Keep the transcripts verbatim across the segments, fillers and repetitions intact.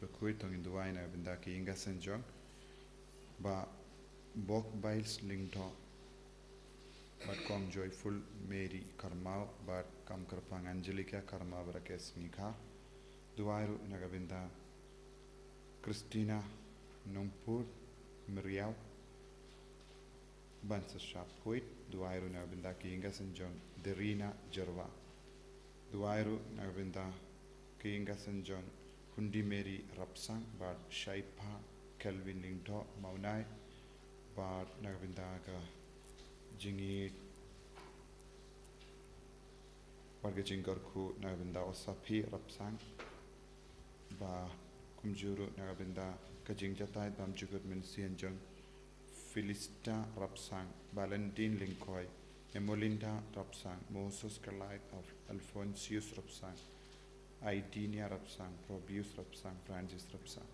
Bakhuid, to ngin duwai na ka bynta ki ïing ki sem jong Bah Bok Biles Lyngdoh bad Kong Joyful Mary Kharmaw bad kam kyrpang Angelica Kharmaw bad ka sngi kha. Duwai ruh na ka bynta Christina Nongpur Meriaw ban sa shah phuid. Duwai ruh na ka bynta ki ïing ki sem jong Derina Jyrwa. Duwai ruh na ka bynta ki ïing ki sem jong Hundi Mary Rapsang bad Shaipa Kelvin Lyngdoh Mawnai, bad na ka bynta ka jingïeit bad ka jingkyrkhu na ka bynta u Saphi Rapsang, bad kumjuh ruh na ka bynta ka jingjatai bymjukut mynsiem jong Felista Rapsang, Valentine Lyngkhoi, Emelinda Rapsang, Moses Kalait, Al-, Alphonsius Rapsang, Aidinia Rapsang, Probius Rapsang, Francis Rapsang.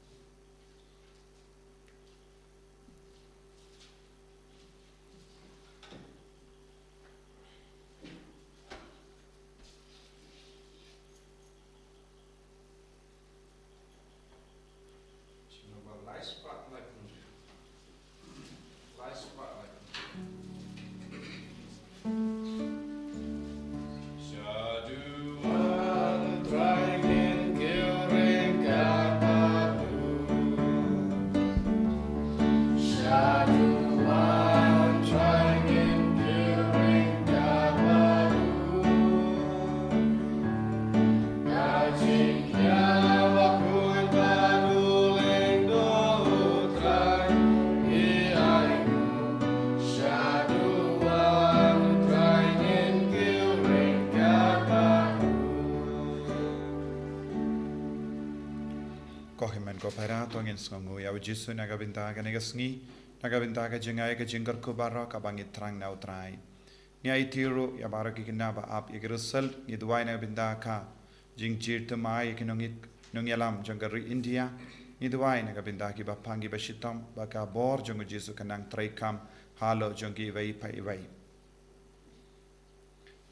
Ko hynmen ko para, to ngin sngewnguh ïa u Jisu na ka bynta kane ka sngi, na ka bynta ka jingai ka jingkyrkhu baroh kaba ngi thrang na u Trai. Ngi aiti ruh ïa baroh ki khynnah ba ap ïa ki result, ngi duwai na ka bynta ka jingjur thymmai ïa ki nongï-, nongïalam jong ka ri India. Ngi duwai na ka bynta kiba pang kiba shitom, ba ka bor jong u Jisu kan nang treikam halor jong kiwei pa iwei.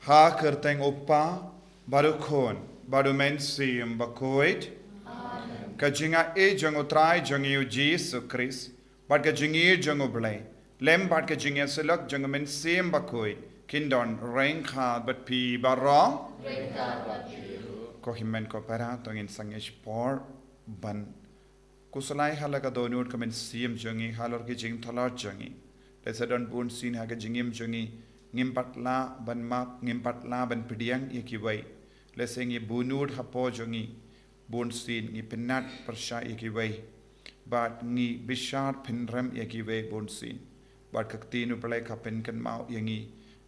Ha ka kyrteng u Kpa, bad u Khun, bad u Mynsiem Bakhuid. Amen. Ka jingaiei jong u Trai jong ngi u Jisu Khrist, bad ka jingïeit jong u Blei, lem bad ka jingïasyllok jong u Mynsiem Bakhuid, kin don ryngkat bad phi baroh. Ryngkat bad phi ruh. Ko hynmen ko para, to ngin sangeh shipor ban khuslai ha la ka dohnud ka mynsiem jong ngi halor ki jingthlot jong ngi. Lehse don bunsien ha ka jingim jong ngi, ngim pat lah ban map, ngim pat lah ban pdiang ïa kiwei. Lehse ngi bunud hapoh jong ngi, bunsien ngi pynnat pyrshah ïa kiwei, bad ngi bishar pynrem ïa kiwei bunsien. Bad ka ktien u Blei ka pynkynmaw ïa ngi,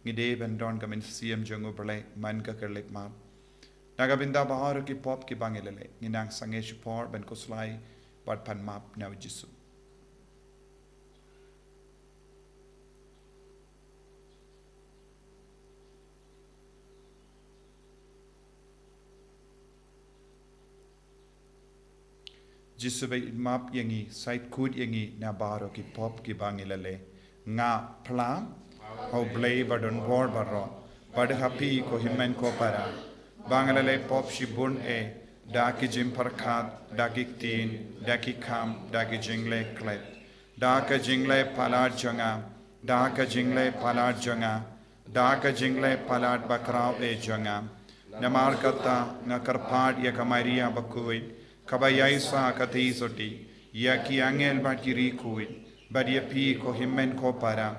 ngi dei ban don ka mynsiem jong u Blei man ka khyllipmat. Na ka bynta baroh ki pop kiba ngi la leh, ngin nang sangeh shipor ban khuslai bad pan map na u Jisu. Jisu ba ïeit map ïa ngi, sa ïeit khuid ïa ngi na baroh ki pop kiba ngi la leh. Nga phla ha u Blei ba don bor baroh, bad ha phi ko hynmen ko para, ba nga la leh pop shibun eh, da ki jingpyrkhat, da ki ktien, da ki kam, da ki jingleh klet, da ka jingleh palat jong nga, da ka jingleh palat jong nga, da ka jingleh palat bakhraw eh jong nga. Namar kata nga kyrpad ïa ka Maria bakhuid, kaba ïaishah katei sotti, ïa ki angel bad ki riewkhuid, bad ïa phi ko hynmen ko para,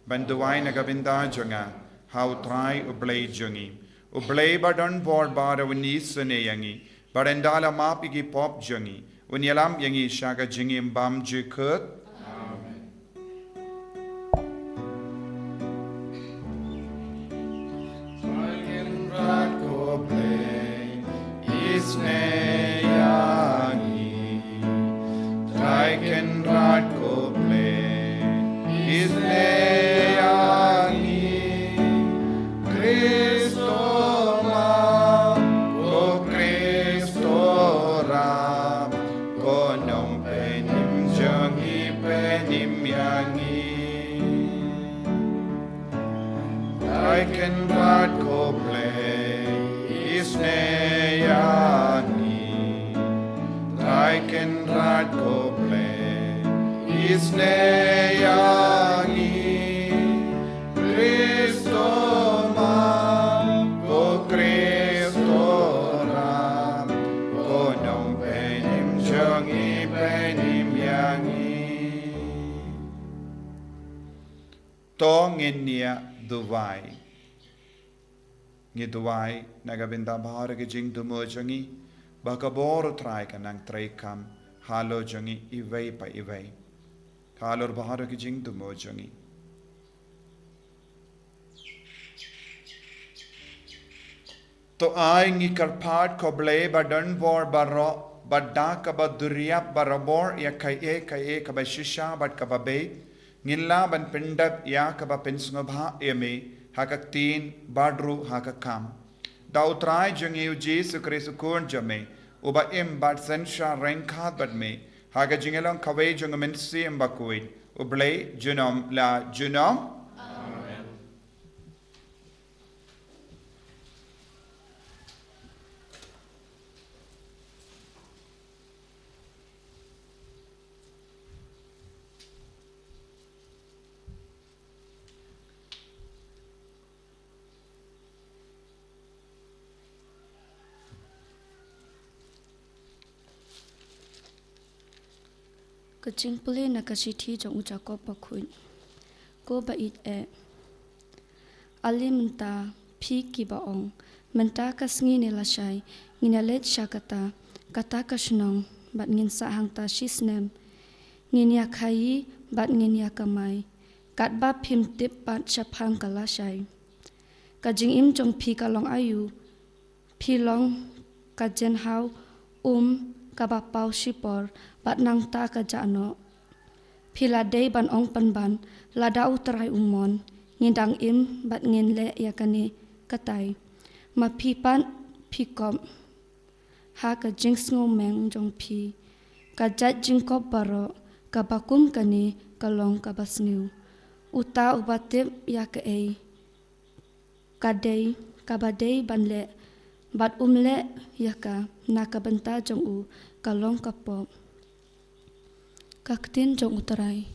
ban duwai na ka bynta jong nga ha u Trai u Blei jong ngi. U Blei ba don bor baroh un isynei ïa ngi, bad un da la map ïa ki pop jong ngi, un ïalam ïa ngi sha ka jingim bymjukut. Amen. Trai Kynrad ko Blei, isynei ïa ngi. Trai Kynrad ko Blei, isynei ïa ngi. Khrist ma, ko Khrist Ram, ko Nongpynim jong ngi, pynim ïa ngi. Trai Kynrad ko Blei, isynei ïa ngi. Trai Kyn Ko Blei, isnei ïa ngi, Khristo ma, ko Khristo ram, ko nongpynim jong ngi, pynim ïa ngi. To ngin ïa duwai. Ngi duwai na ka bynta baroh ki jingthmu jong ngi, ba ka bor U Trai kan nang treikam halor jong ngi iwei pa iwei, halor baroh ki jingthmu jong ngi. To ai ngi kyrpad, ko Blei ba don bor baroh, ba da kaba duriap barabor ïa kaei kaei kaba shisha bad kaba bieit, ngin lah ban pyndep ïa kaba pynsngewbha ïa me, ha ka ktien bad ruh ha ka kam. Da U Trai jong ngi U Jisu Khrist U Khun jong me, uba im bad synshar ryngkat bad me, ha ka jingïalong kawei jong U Mynsiem Bakhuid, U Blei junom la junom. Ka jingpule na ka shithi jong u Jakob bakhuid. Ko ba ïeit eh. Ale mynta, phi kiba ong, mynta ka sngi ne lashai, ngin ïa leit sha kata, kata ka shnong, bad ngin sah hangta shisnem. Ngin ïa khaïi, bad ngin ïa kamai. Katba phim tip pat shaphang ka lashai. Ka jingim jong phi ka long aïu, phi long ka jynhaw um kaba paw shipor bad nangta ka jah noh. Phi la dei ban ong pynban, lada U Trai u mon, ngin dang im bad ngin leh ïa kane katai. Ma phi pat phi kop ha ka jingsngewmeng jong phi. Ka jait jingkop baroh kaba kum kane ka long kaba sniew. Uta uba tip ïa kaei ka dei, kaba dei ban leh, bad um leh ïa ka, na ka bynta jong u ka long ka pop. Ka ktien jong U Trai.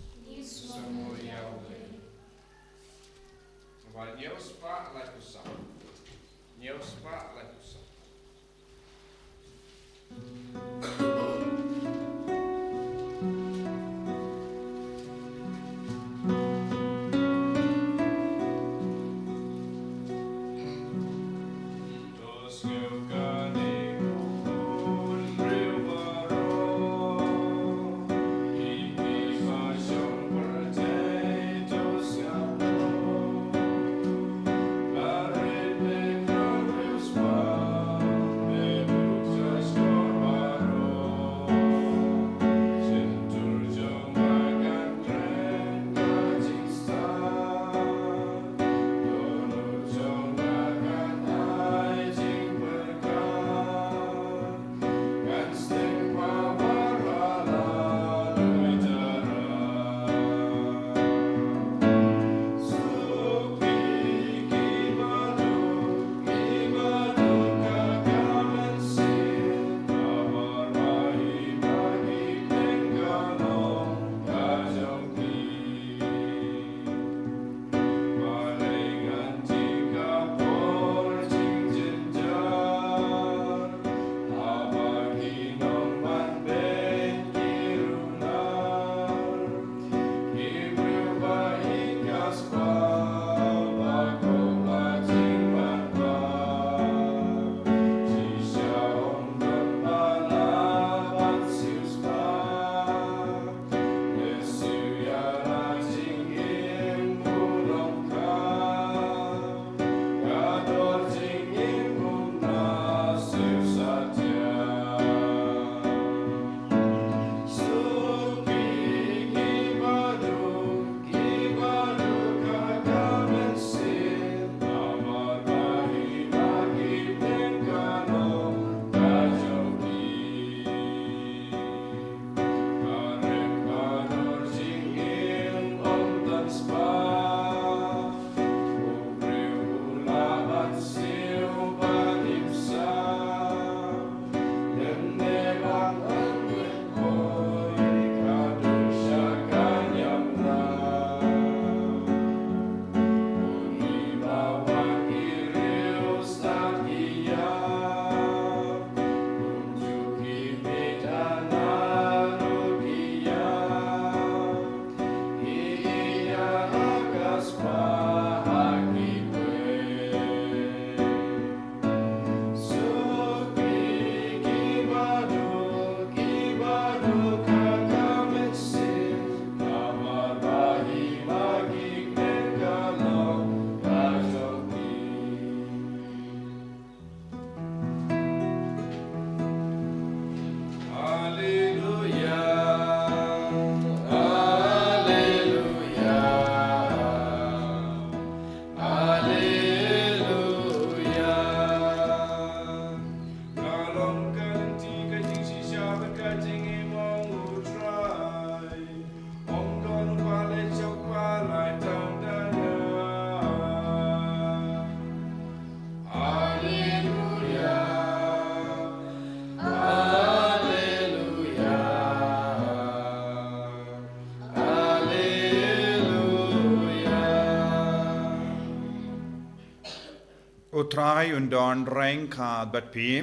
U Trai un don ryngkat bad phi.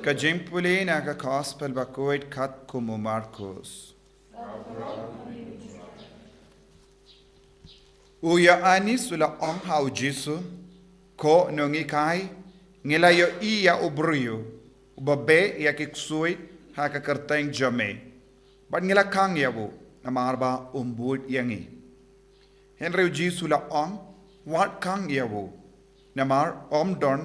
Ka jingpule na ka Gospel bakhuid katkum u Markus. U Ïoannis u la ong ha u Jisu, Ko Nonghikai, ngi la ïohi ïa u briew uba beh ïa ki ksuid ha ka kyrteng jong me, bad ngi la khang ïa u, namar ba um bud ïa ngi. Hynrei u Jisu u la ong, Wat khang ïa u, namar ym don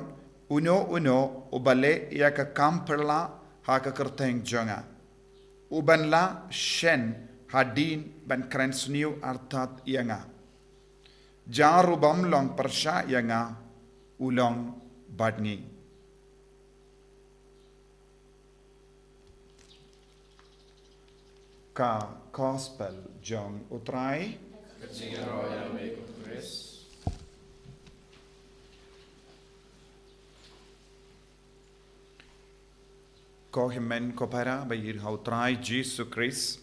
uno uno uba leh ïa ka kam pyrla ha ka kyrteng jong nga, uban la shen hadien ban kren sniew artat ïa nga. Jar u bym long pyrshah ïa nga, u long bad ngi. Ka Gospel jong u Trai. Ka jingïaroh ïa me ko Khrist. Ko hynmen ko para ba ïeit ha u Trai Jisu Khrist.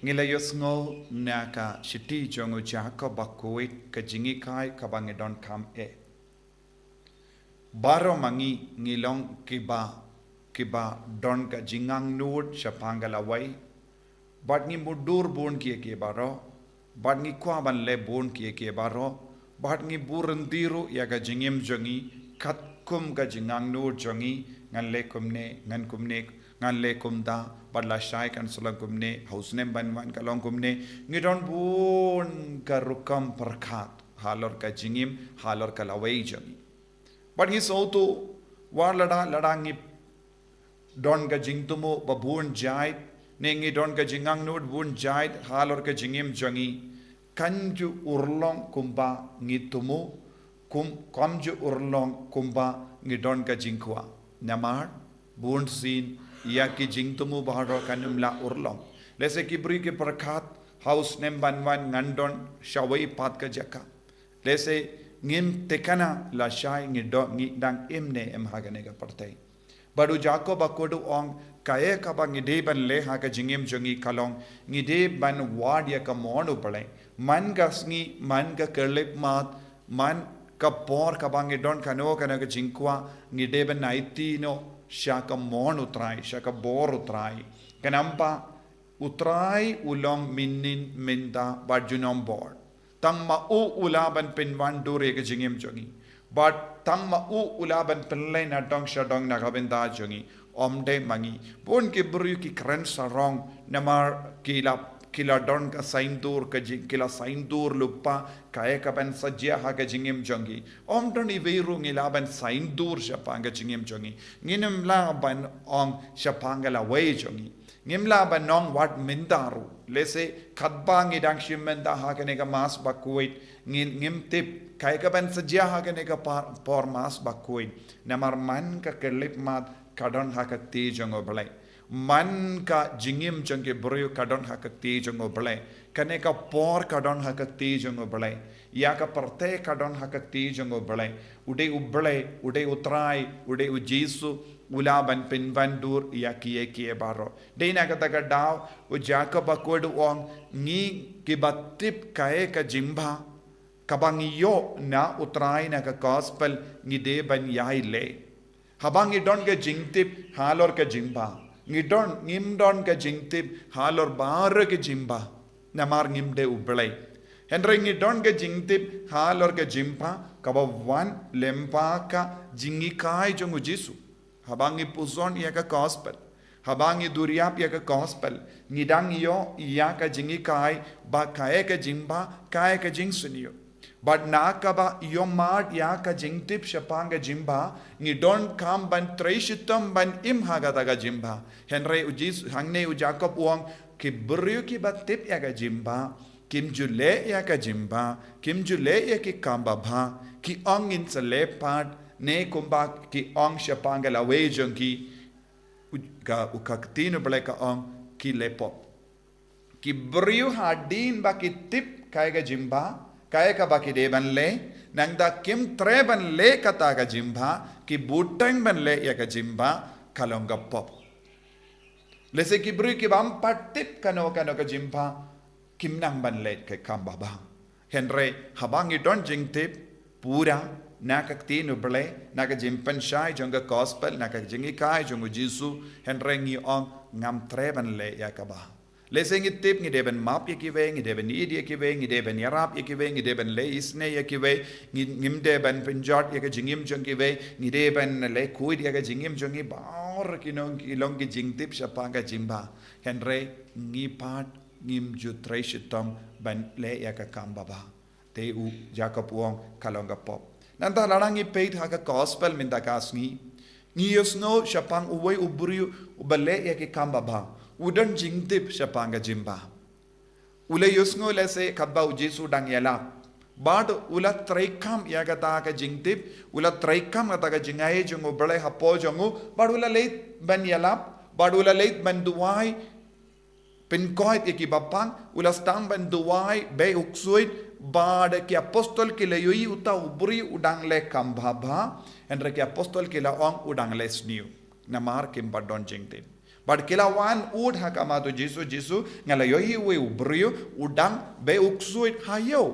Ngi la ïohsngew na ka shithi jong u Jakob bakhuid ka jinghikai kaba ngi donkam eh. Baroh ma ngi ngi long kiba, kiba don ka jingangnud shaphang ka lawei. Bad ngi mutdur bun kiei kiei baroh. Bad ngi kwah ban leh bun kiei kiei baroh. Bad ngi buh ryntih ruh ïa ka jingim jong ngi katkum ka jingangnud jong ngi, ngan leh kumne, ngan kumne, ngan leh kumta, bad lashai kan sa long kumne, ha u snem ban wan ka long kumne. Ngi don bun ka rukom pyrkhat halor ka jingim, halor ka lawei jong ngi. Bad ngi sngewthuh, wat lada, lada ngi don ka jingthmu ba bun jait, ne ngi don ka jingangnud bun jait halor ka jingim jong ngi, kan ju urlong kumba ngi thmu, kum, kam ju urlong kumba ngi don ka jingkwah. Namar bunsien ïa ki jingthmu baroh kan ym lah urlong. Lehse ki briew ki pyrkhat, ha u snem ban wan ngan don shawei pat ka jaka. Lehse ngim thikna lashai ngi don, ngi dang im ne em ha kane ka pyrthei. Bad u Jakob bakhuid u ong, kaei kaba ngi dei ban leh ha ka jingim jong ngi ka long, ngi dei ban wad ïa ka mon u Blei. Man ka sngi, man ka khyllipmat, man ka por kaba ngi don kano kano ka jingkwah, ngi dei ban aiti noh sha ka mon u Trai, sha ka bor u Trai. Khnang ba u Trai u long mynnin mynta bad junom bor. Tang ma u u lah ban pynwandur ïa ka jingim jong ngi. Bad tang ma u u lah ban pynleit na dong sha dong na ka bynta jong ngi. Ym dei ma ngi. Bun ki briew ki kren sarong namar ki la, ki la don ka saiñdur ka jing, ki la saiñdur lypa kaei kaban sa jia ha ka jingim jong ngi. Ym don iwei ruh ngi lah ban saiñdur shaphang ka jingim jong ngi. Ngim lah ban ong shaphang ka lawei jong ngi. Ngim lah ban ong wat mynta ruh. Lehse katba ngi dang shim mynta ha kane ka Mass bakhuid, ngin, ngim tip kaei kaban sa jia ha kane ka por, por Mass bakhuid. Namar man ka khyllipmat ka don ha ka kti jong u Blei. Man ka jingim jong ki briew ka don ha ka kti jong u Blei. Kane ka por ka don ha ka kti jong u Blei. Ïa ka pyrthei ka don ha ka kti jong u Blei. U dei u Blei, u dei u Trai, u dei u Jisu, u lah ban pynwandur ïa kiei kiei baroh. Dei na kata ka daw, u Jakob bakhuid u ong, ngi kiba tip kaei ka jingbha kaba ngi ïoh na u Trai na ka Gospel ngi dei ban ïai leh. Haba ngi don ka jingtip halor ka jingbha. Ngi don, ngim don ka jingtip halor baroh ka jingbha. Namar ngim dei u Blei. Hynrei ngi don ka jingtip halor ka jingbha kaba wan lyngba ka jinghikai jong u Jisu. Haba ngi pyrshang ïa ka Gospel. Haba ngi duriap ïa ka Gospel. Ngi dang ïoh ïa ka jinghikai ba kaei ka jingbha, kaei ka jingsniew. Bad na kaba ïohmad ïa ka jingtip shaphang ka jingbha, ngi donkam ban trei shitom ban im ha kata ka jingbha. Hynrei u Jis, hangne u Jakob u ong, ki briew kiba tip ïa ka jingbha, kim ju leh ïa ka jingbha, kim ju leh ïa ki kam babha, ki ong ngin sa leh pat, ne kumba ki ong shaphang ka lawei jong ki, u, ka, u ka ktien u Blei ka ong, ki leh pop. Ki briew hadien ba ki tip kaei ka jingbha, kaei kaba ki dei ban leh, nangta kim treh ban leh kata ka jingbha, ki bteng ban leh ïa ka jingbha, ka long ka pop. Lehse ki briew ki bym pat tip kano kano ka jingbha, kim nang ban leh ka kam babha. Hynrei haba ngi don jingtip, pura na ka ktien U Blei, na ka jingpynshai jong ka gospel, na ka jinghikai jong U Jisu, hynrei ngi ong ngam treh ban leh ïa kaba. Lehse ngi tip ngi dei ban map ïa kiwei, ngi dei ban ïeit ïa kiwei, ngi dei ban ïarap ïa kiwei, ngi dei ban leh isynei ïa kiwei, ngi, ngim dei ban pynjot ïa ka jingim jong kiwei, ngi dei ban leh khuid ïa ka jingim jong ngi, baroh ki nong ki long ki jingtip shaphang ka jingbha. Hynrei ngi pat ngim ju trei shitom ban leh ïa ka kam babha. Te u Jakob u ong ka long ka pop. Nangta lada ngi peit ha ka gospel mynta ka sngi, ngi ïohsngew shaphang uwei u briew uba leh ïa ki kam babha, u don jingtip shaphang ka jingbha. U la ïohsngew lehse katba U Jisu u dang ïalap, bad u la treikam ïa kata ka jingtip, u la treikam kata ka jingai jong U Blei hapoh jong u, bad u la leit ban ïalap, bad u la leit ban duwai, pynkoit ïa kiba pang, u la sdang ban duwai beh u ksuid, bad ki apostol ki la ïohi uta u briew u dang leh kam babha, hynrei ki apostol ki la ong u dang leh sniew. Namar kim pat don jingtip. Bad ki la wan ud ha khmat U Jisu, Jisu, nga la ïohi uwei u briew u dang beh u ksuid ha ïew.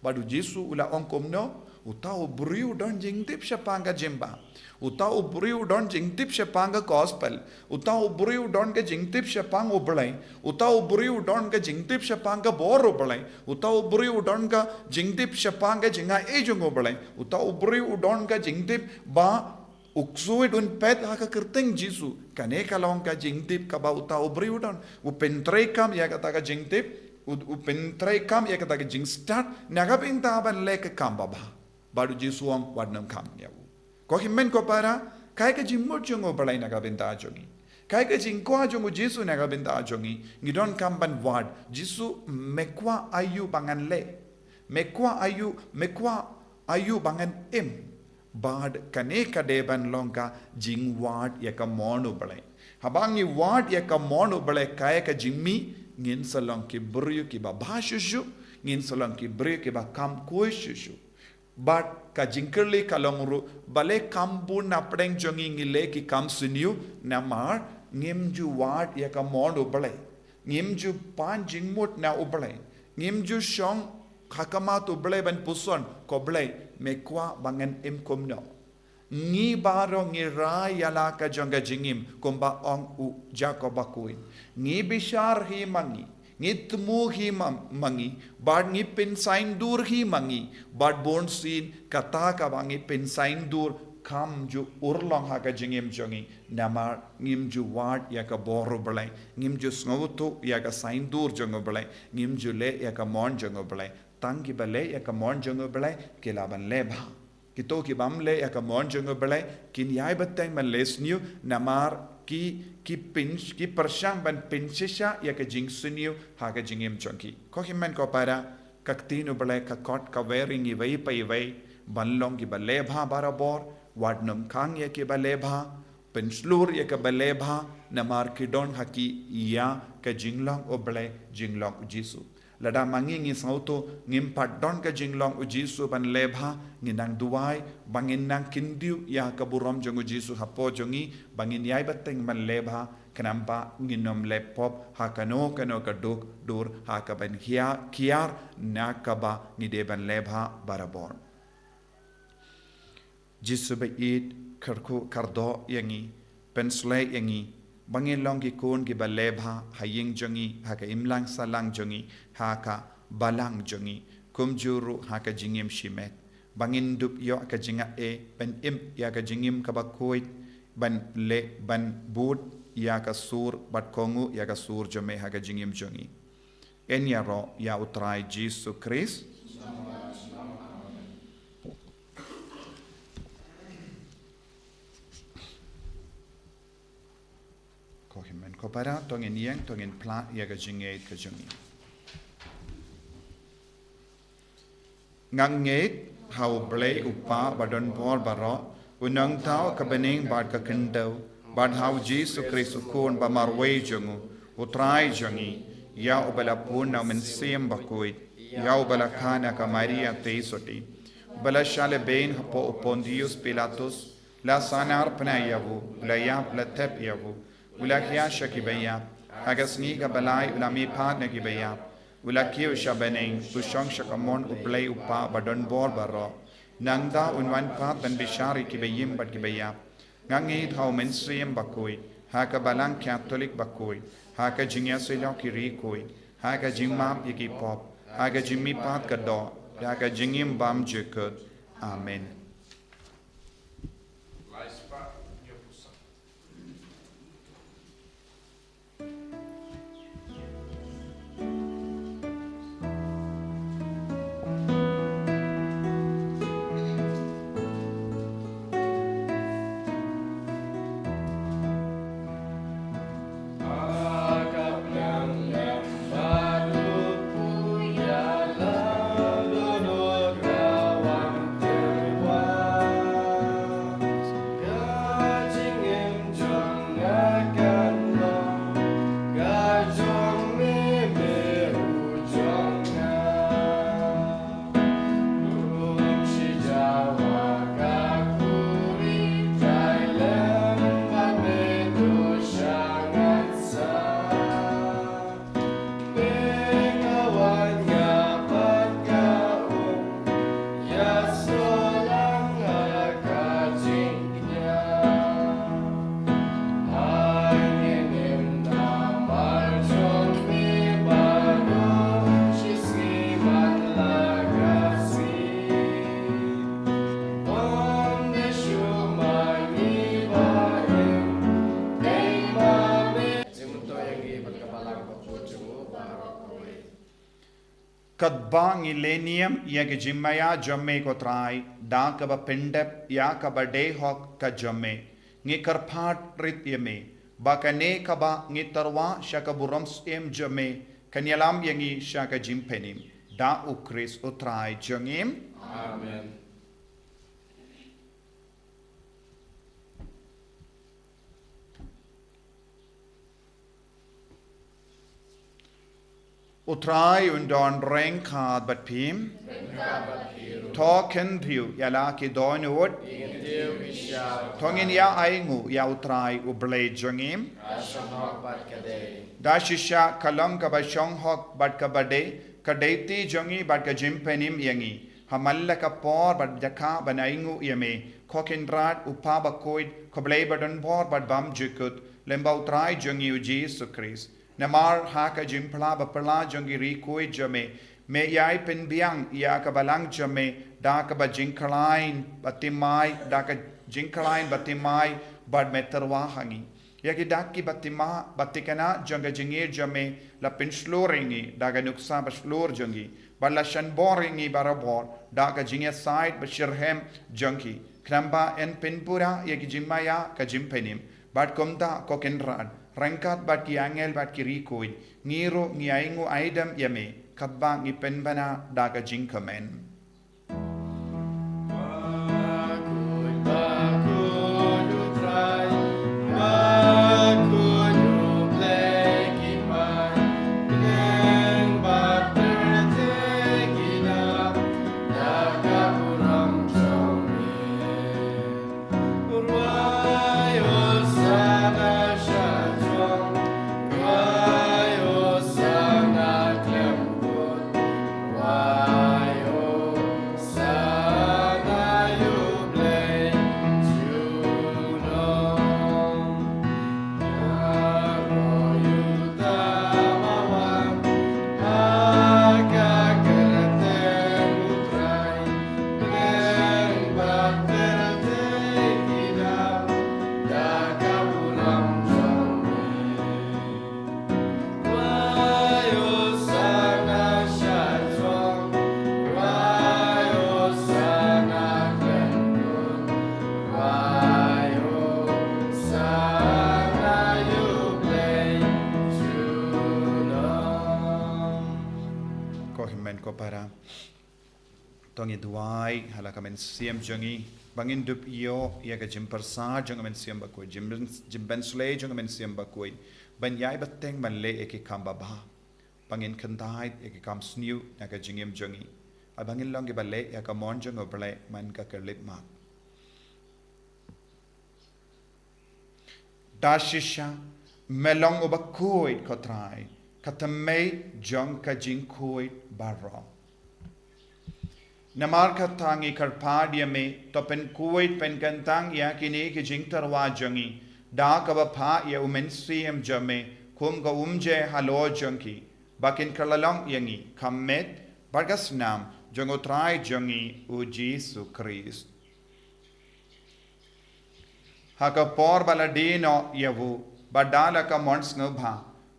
Bad U Jisu u la ong kumno, uta u briew u don jingtip shaphang ka jingbha. Uta u briew u don jingtip shaphang ka gospel. Uta u briew u don ka jingtip shaphang U Blei. Uta u briew u don ka jingtip shaphang ka bor U Blei. Uta u briew u don ka jingtip shaphang ka jingai jong U Blei. Uta u briew u don ka jingtip ba u ksuid un peit ha ka kyrteng Jisu. Kane ka long ka jingtip kaba uta u briew u don. U pyntreikam ïa kata ka jingtip, u, u pyntreikam ïa kata ka jingstad, na ka bynta ban leh ka kam babha. Bad U Jisu u ong wat nym khang ïa u. Ko hynmen ko para, kaei ka jingmut jong U Blei na ka bynta jong ngi. Kaei ka jingkwah jong U Jisu na ka bynta jong ngi. Ngi donkam ban wad, Jisu me kwah aïu ba ngan leh. Me kwah aïu, me kwah aïu ba ngan im. Bad kane ka dei ban long ka jingwad ïa ka mon U Blei. Haba ngi wad ïa ka mon U Blei, kaei ka jingmih, ngin sa long ki briew kiba bha shuh shuh, ngin sa long ki briew kiba kham khuid shuh shuh. Bad ka jingkylli ka long ruh, balei kham bun na pdeng jong ngi ngi leh ki kham sniew, namar ngim ju wad ïa ka mon U Blei. Ngim ju pan jingmut na U Blei. Ngim ju shong ha khmat U Blei ban puson, ko Blei, me kwah ba ngan im kumno. Ngi baroh ngi rai ïa la ka jong ka jingim, kumba ong u Jakob bakhuid. Ngi bishar hi ma ngi, ngi thmu hi ma, ma ngi, bad ngi pynsaindur hi ma ngi, bad bunsien kata kaba ngi pynsaindur kham ju urlong ha ka jingim jong ngi, namar ngim ju wad ïa ka bor U Blei, ngim ju sngewthuh ïa ka saindur jong U Blei, ngim ju leh ïa ka mon jong U Blei. Tang kiba leh ïa ka mon jong U Blei, ki lah ban leh bha. Kito ki bym leh ïa ka mon jong U Blei, kin ïai bteng ban leh sniew, namar ki, ki pyn, ki pyrshang ban pynshisha ïa ka jingsniew ha ka jingim jong ki. Ko hynmen ko para, ka ktien U Blei ka khot ka wer ïa ngi iwei pa iwei, ban long kiba leh bha barabor, wat nym khang ïa kiba leh bha, pynshlur ïa kiba leh bha, namar ki don ha ki ïa ka jinglong U Blei, jinglong U Jisu. Lada ma ngi ngi sngewthuh ngim pat don ka jinglong U Jisu ban leh bha, ngin nang duwai ba ngin nang kyntiew ïa ka burom jong U Jisu hapoh jong ngi, ba ngin ïai bteng ban leh bha, khnang ba ngin nym leh pop ha kano kano ka duk dur ha kaban khia, khiar na kaba ngi dei ban leh bha barabor. Jisu ba ïeit, kyrkhu kyrdoh ïa ngi, pynshlei ïa ngi, ba ngin long ki khun kiba leh bha ha ïing jong ngi, ha ka imlang sahlang jong ngi, ha ka balang jong ngi, kumjuh ruh ha ka jingim shimet. Ba ngin dup ïoh ka jingaiei ban im ïa ka jingim kaba khuid, ban leh, ban bud ïa ka sur, bad kohnguh ïa ka sur jong me ha ka jingim jong ngi. Yn ïaroh ïa U Trai Jisu Khrist. Ko hynmen ko para, to ngin ïeng, to ngin phla ïa ka jingngeit ka jong ngi. Nga ngeit ha U Blei U Kpa ba don bor baroh, U Nongthaw ka bneng bad ka khyndew, bad ha U Jisu Khrist U Khun ba marwei jong u, U Trai jong ngi, ïa uba la bun na U Mynsiem Bakhuid, ïa uba la kha na ka Maria Theisotti, uba la shah lehbeiñ hapoh u Pontius Pilatus, la sahnarphna ïa u, u la ïap, la thep ïa u, u la khia sha kiba ïap, ha ka sngi kaba lai u la mihpat na kiba ïap, u la kiew sha bneng, u shong sha kamon U Blei U Kpa ba don bor baroh. Nangta un wan pat ban bishar ïa kiba im bad kiba ïap. Nga ngeit ha u Mynsiem Bakhuid, ha ka Balang Katholik bakhuid, ha ka jingïasyllok ki riewkhuid, ha ka jingmap ïa ki pop, ha ka jingmihpat ka doh, ha ka jingim bymjukut. Amen. Katba ngi lehniam ïa ka jingmaïa jong me ko Trai, da kaba pyndep ïa kaba dei hok ka jong me, ngi kyrpad rit ïa me ba kane kaba ngi tyrwa sha ka burom syiem jong me kan ïalam ïa ngi sha ka jingpynim. Da u Khrist u Trai jong ngi. Amen. U Trai un don ryngkat bad phi. To khyndiat ïa la ki dohnud. To ngin ïa ainguh ïa u Trai u Blei jong ngi. Da shisha ka long kaba shong hok bad kaba dei, ka dei ti jong ngi bad ka jingpynim ïa ngi. Ha man la ka por bad jaka ban ainguh ïa me, ko Kynrad, u Kpa bakhuid, ko Blei badonbor bad bymjukut, lem bad u Trai jong ngi u Jisu Khrist. Namar ha ka jingphylla baphylla jong ki riewkhuid jong me, me ïai pynbiang ïa ka balang jong me da kaba jingkhlaiñ bathymmai, da ka jingkhlaiñ bathymmai bad me tyrwa ha ngi. Ïa ki dak ki bathymmai, bathikna jong ka jingïeit jong me la pynshlur ïa ngi da ka nuksa bashlur jong ngi, bad la shanbor ïa ngi barabor da ka jingïasaid bashitrhem jong ki. Khnang ba yn pynpura ïa ki jingmaïa ka jingpynim. Bad kumta ko Kynrad, ryngkat bad ki angel bad ki riewkhuid, ngi ruh ngi ainguh aidem ïa me, katba ngi pynbna da ka jingkmen. Ko hynmen ko para. To ngin duwai ha la ka mynsiem jong ngi, ba ngin dup ïoh ïa ka jingpyrsad jong ka Mynsiem Bakhuid, jingpyn-, jingpynshlei jong ka Mynsiem Bakhuid, ban ïai bteng ban leh ïa ki kam babha, ba ngin kyntait ïa ki kam sniew na ka jingim jong ngi, ai ba ngin long kiba leh ïa ka mon jong U Blei man ka khyllipmat. Da shisha me long uba khuid ko Trai, ka thymmei jong ka jingkhuid baroh. Namar kata ngi kyrpad ïa me, to pynkhuid pynkyntang ïa kine ki jingtyrwa jong ngi da kaba phah ïa u Mynsiem jong me kum ka umjer halor jong ki, ba kin kylla long ïa ngi ka met bad ka snam jong u Trai jong ngi u Jisu Khrist. Ha ka por ba la die noh ïa u, bad da la ka mon sngewbha,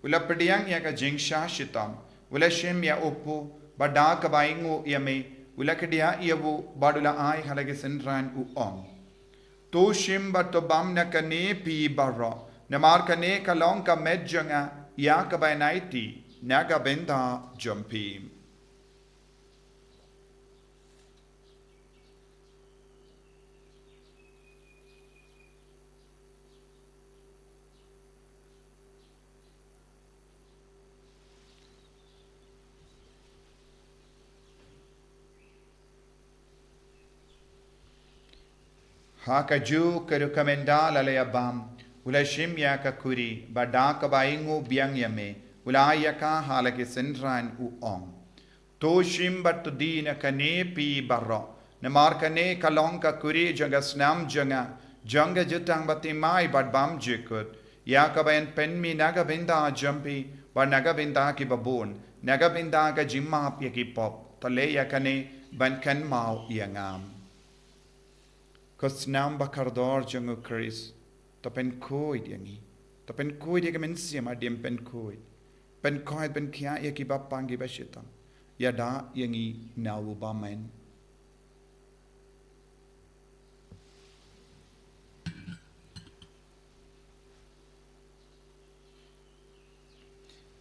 u la pdiang ïa ka jingshah shitom, u la shim ïa u kpu, bad da kaba ainguh ïa me, u la kdiah ïa u, bad u la ai ha la ki synran, u ong: To shim bad to bam na kane phi baroh, namar kane ka long ka met jong nga ïa kaba yn aiti na ka bynta jong phi. Ha kajuh ka rukom ynda la la ïa bam, u la shim ïa ka khuri, bad da kaba ainguh biang ïa me, u la ai ïa ka ha la ki synran, u ong: To shim bad to die na kane phi baroh, namar kane ka long ka khuri jong ka snam jong nga, jong ka jutang bathymmai bad bymjukut, ïa kaba yn pynmih na ka bynta jong phi bad na ka bynta ki babun, na ka bynta ka jingmap ïa ki pop. To leh ïa kane ban kynmaw ïa nga. Ko snam ba kordor jong u Khrist, to pynkhuid ïa ngi. To pynkhuid ïa ka mynsiem hadien pynkhuid. Pynkhuid, pynkhiah ïa ki bapang ki bashitom. Ïada ïa ngi na u bymman.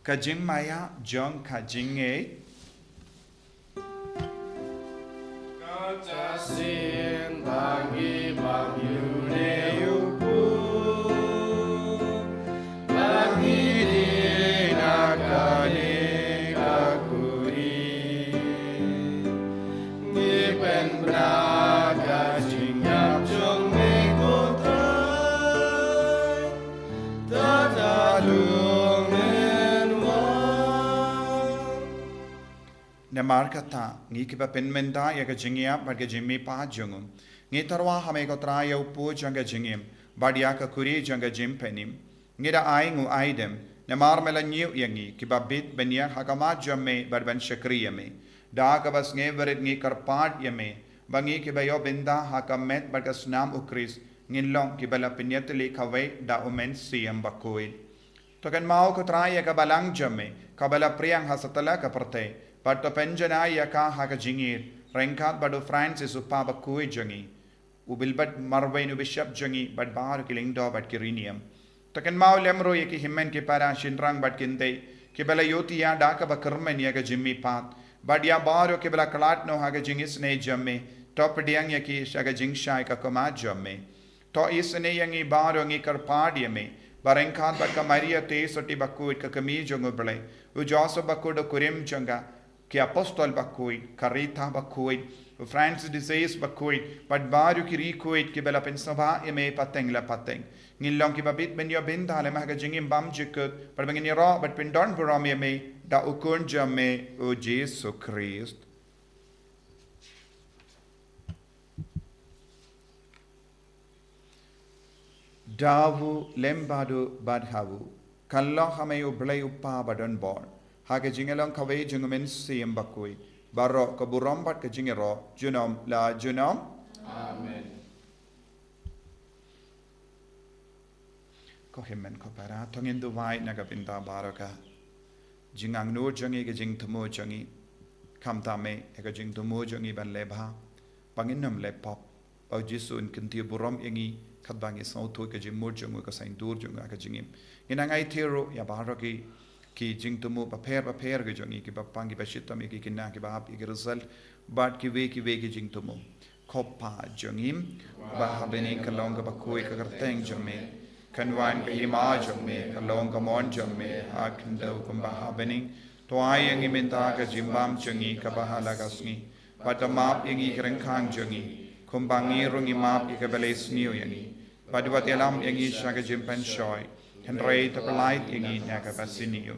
Ka jingmaïa jong ka jingngeit. Ka shisien ba ngi bam ïa une u kpu, ba ngi die na kane ka khuri, ngi pynbna ka jingïap jong me, ko Trai. Namar kata, ngi kiba pynmynta ïa ka jingïap bad ka jingmihpat jong u, ngi tyrwa ha me ko Trai ïa u kpu jong ka jingim bad ïa ka khuri jong ka jingpynim. Ngi da ai nguh ai dem namar me la ñiew ïa ngi kiba bit ban ïeng ha khmat jong me bad ban shakri ïa me. Da kaba sngewrit ngi kyrpad ïa me ba ngi kiba ïoh bynta ha ka met bad ka snam u Khrist ngin long kiba la pynïatylli kawei da u Mynsiem Bakhuid. To kynmaw ko Trai ïa ka balang jong me kaba la pdiang ha satlak ka pyrthei, bad to pynjanai ïa ka ha ka jingïeit, ryngkat bad u Francis u Kpa Bakhuid jong ngi, u Bilbert Marwein u Bishop jong ngi, bad baroh ki lyngdoh bad ki riewniam. To kynmaw lem ruh ïa ki hynmen ki para shynrang bad kynthei kiba la ïohthiah da kaba kyrmen ïa ka jingmihpat, bad ïa baroh kiba la khlad noh ha ka jingisynei jong me, to pdiang ïa ki sha ka jingshai ka khmat jong me. To isynei ïa ngi baroh, ngi kyrpad ïa me ba ryngkat bad ka Maria Theisotti Bakhuid ka kmie jong u Blei, u Joseph Bakhuid u kurim jong ka, ki apostol bakhuid, ka Rita Bakhuid, u Francis de Sales Bakhuid, bad baroh ki riewkhuid kiba la pynsngewbha ïa me pateng la pateng, ngin long kiba bit ban ïoh bynta lem ha ka jingim bymjukut, bad ba ngin ïaroh bad pyndonburom ïa me da u Khun jong me u Jisu Khrist. Da u lem bad u bad ha u, ka long ha me u Blei u Kpa badonbor, ha ka jingïalong kawei jong u Mynsiem Bakhuid, baroh ka burom bad ka jingïaroh junom la junom. Amen. Ko hynmen ko para, to ngin duwai na ka bynta baroh ka jingangnud jong ngi, ka jingthmu jong ngi. Khamtam me ïa ka jingthmu jong ngi ban leh bha, ba ngin ym leh pop, ba u Jisu un kyntiew burom ïa ngi katba ngi sngewthuh ïa ka jingmut jong u, ka saiñdur jong u ha ka jingim. Ngin nang aiti ruh ïa baroh ki, ki jingthmu bapher bapher ki jong ngi, ki bapang ki bashitom, ïa ki khynnah kiba hap ïa ki result, bad kiwei kiwei ki jingthmu. Ko Kpa jong ngi ba ha bneng, ka long kaba khuid ka kyrteng jong me. Kan wan ka hima jong me, ka long ka mon jong me ha khyndew kumba ha bneng. To ai ïa ngi mynta ka jingbam jong ngi kaba ha la ka sngi. Bad to map ïa ngi ki ryngkang jong ngi, kumba ngi ruh ngi map ïa kiba leh sniew ïa ngi. Bad wat ïalam ïa ngi sha ka jingpynshoi, hynrei to pyllait ïa ngi na kaba sniew.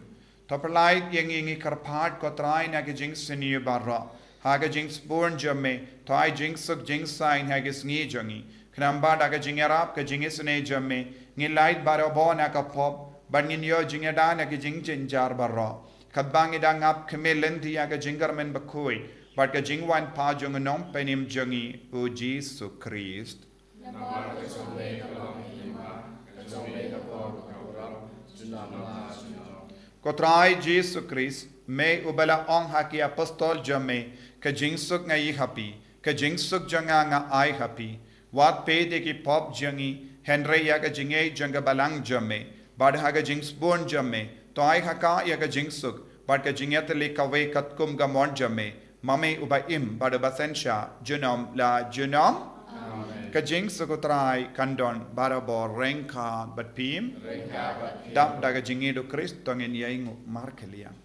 To pyllait ïa ngi, ngi kyrpad ko Trai, na ki jingsniew baroh, Ha ka jingsbun jong me, to ai jingsuk jingsaiñ ha ki sngi jong ngi. Khnang ba da ka jingïarap ka jingisynei jong me, ngin lait barabor na ka pop, bad ngin ïoh jingïada na ki jingjynjar baroh. Katba ngi dang ap khmih lynti ïa ka jingkyrmen bakhuid bad ka jingwan pat jong u Nongpynim jong ngi, u Jisu Khrist. Namar ka jong me ka long ka hima, ka jong me ka por bad ka burom, junom la junom. Ko Trai Jisu Khrist, me uba la ong ha ki apostol jong me, ka jingsuk nga ïoh ha phi, ka jingsuk jong nga nga ai ha phi. Wat peit ïa ki pop jong ngi, hynrei ïa ka jingïeit jong ka balang jong me. Bad ha ka jingsbun jong me, to ai ha ka ïa ka jingsuk bad ka jingïatylli kawei katkum ka mon jong me, ma me uba im bad uba synshar junom la junom. Amen. Ka jingsuk u Trai kan don barabor ryngkat bad phi. Ryngkat bad phi. Dap da ka jingïeit u Khrist to ngin ïainguh markylliang.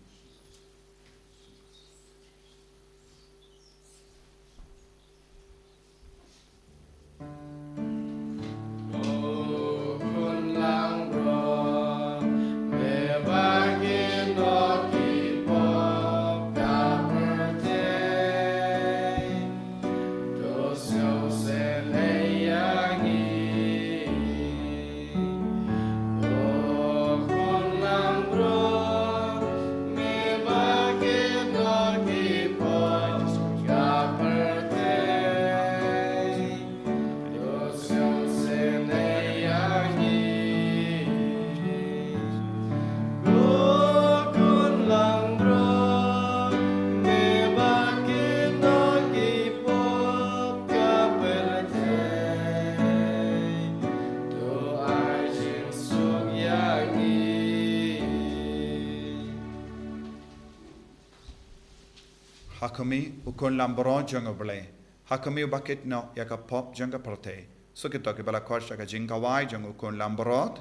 Ha khmih u khun langbrot jong U Blei, ha khmih uba kit noh ïa ka pop jong ka pyrthei. Suk ïa kito kiba la khot sha ka jingkhawai jong u khun langbrot.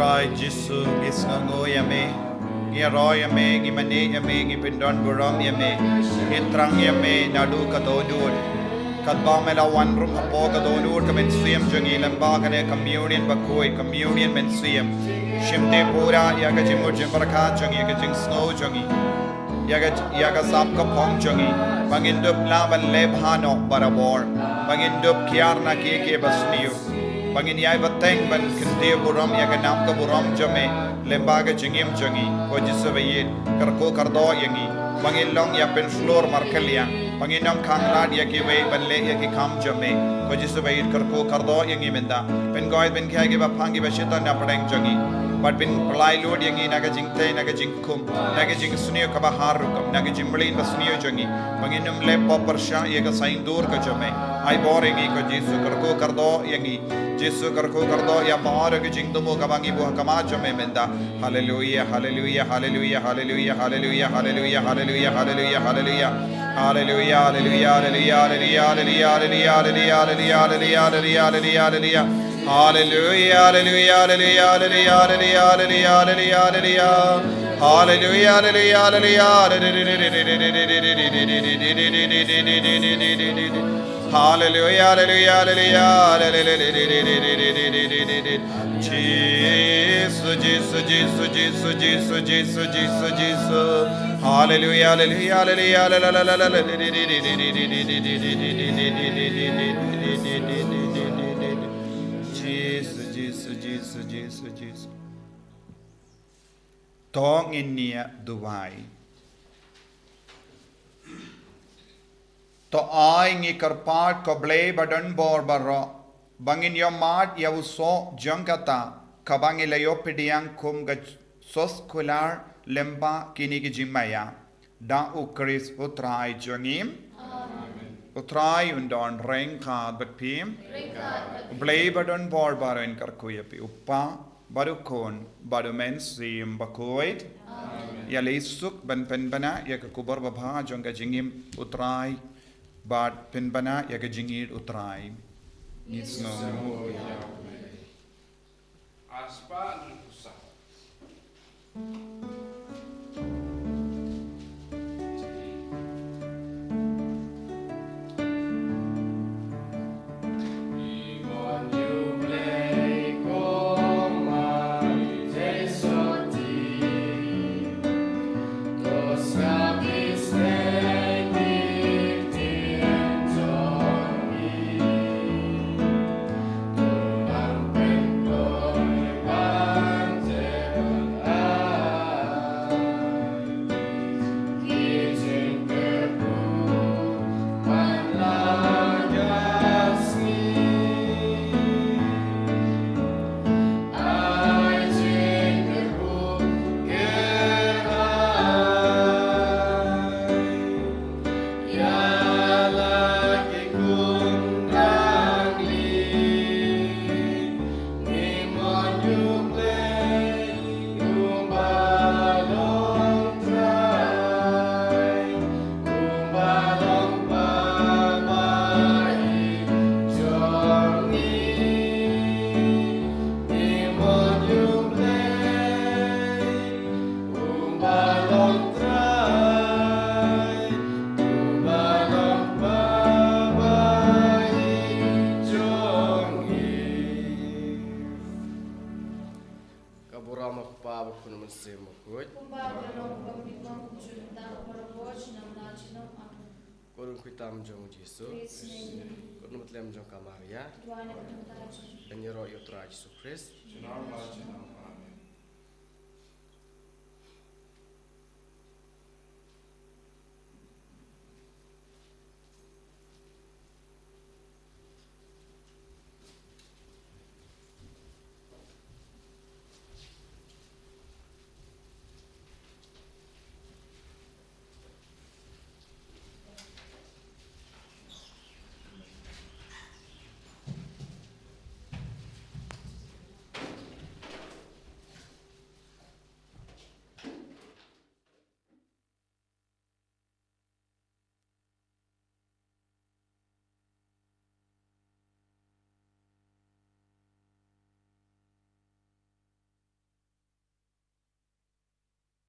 Ai Jisu, ngi sngewnguh ïa me, ngi ïaroh ïa me, ngi mane ïa me, ngi pyndonburom ïa me, ngi thrang ïa me naduh ka dohnud. Katba me la wan ruh hapoh ka dohnud ka mynsiem jong ngi lyngba kane ka communion bakhuid, communion mynsiem. Shimti pura ïa ka jingmut jingpyrkhat jong ngi, ïa ka jingsngew jong ngi, ïa ka, ïa ka sap ka phong jong ngi, ba ngin dup lah ban leh bha noh barabor, ba ngin dup kiar na kiei kiei basniew, ba ngin ïai bteng ban kyntiew burom ïa ka nam ka burom jong me lyngba ka jingim jong ngi. Ko Jisu ba ïeit, kyrkhu kyrdoh ïa ngi, ba ngin long ïa pynshlur markylliang, ba ngin ym khang lad ïa kiwei ban leh ïa ki kam jong me. Ko Jisu ba ïeit, kyrkhu kyrdoh ïa ngi mynta, pynkoit pynkhia kiba phang kiba shitom na pdeng jong ngi, bad pynpyllait lut ïa ngi na ka jingtei na ka jing khum, na ka jingsniew kaba har rukom, na ka jingmlien basniew jong ngi, ba ngin ym leh pop pyrshah ïa ka saiñdur ka jong me. Ai bor ïa ngi ko Jisu, kyrkhu kyrdoh ïa ngi. Jisu, kyrkhu kyrdoh ïa baroh ka jingthmu kaba ngi buh ha khmat jong me mynta. Haleluia, haleluia, haleluia, haleluia, haleluia, haleluia, haleluia, haleluia, haleluia. Haleluia, haleluia, haleluia, haleluia, haleluia, haleluia, haleluia, haleluia, haleluia, haleluia. Haleluia, haleluia, haleluia, haleluia, haleluia, haleluia, haleluia. Haleluia, haleluia, haleluia, haleluia, haleluia, haleluia. Haleluia, haleluia, haleluia, haleluia, haleluia. Jisu, Jisu, Jisu, Jisu, Jisu, Jisu, Jisu, Jisu. Haleluia, haleluia, haleluia, haleluia. Jisu, Jisu, Jisu, Jisu, Jisu. To ngin ïa duwai. To ai ngi kyrpad ko Blei ba don bor baroh, ba ngin ïohmad ïa u soh jong kata kaba ngi la ïoh pdiang kum ka soskular lyngba kine ki jingmaïa. Da u Khrist u Trai jong ngi. Amen. U Trai un don ryngkat bad phi. Ryngkat bad phi. U Blei ba don bor baroh un kyrkhu ïa phi, u Kpa bad u Khun bad u Mynsiem Bakhuid. Amen. Ïaleh suk ban pynbna ïa ka khubor babha jong ka jingim u Trai bad pynbna ïa ka jingïeit u Trai. Ngi sngewnguh ïa u Blei. Ka burom ha u Kpa bad u Khun bad u Mynsiem Bakhuid. Kumba ka long, kumba ka long, kumba ka long, kumba ka long. Ko don khuid tam jong u Jisu. Ko don khuid tam jong ka Maria. Ngan ïaroh ïa u Trai Jisu Khrist.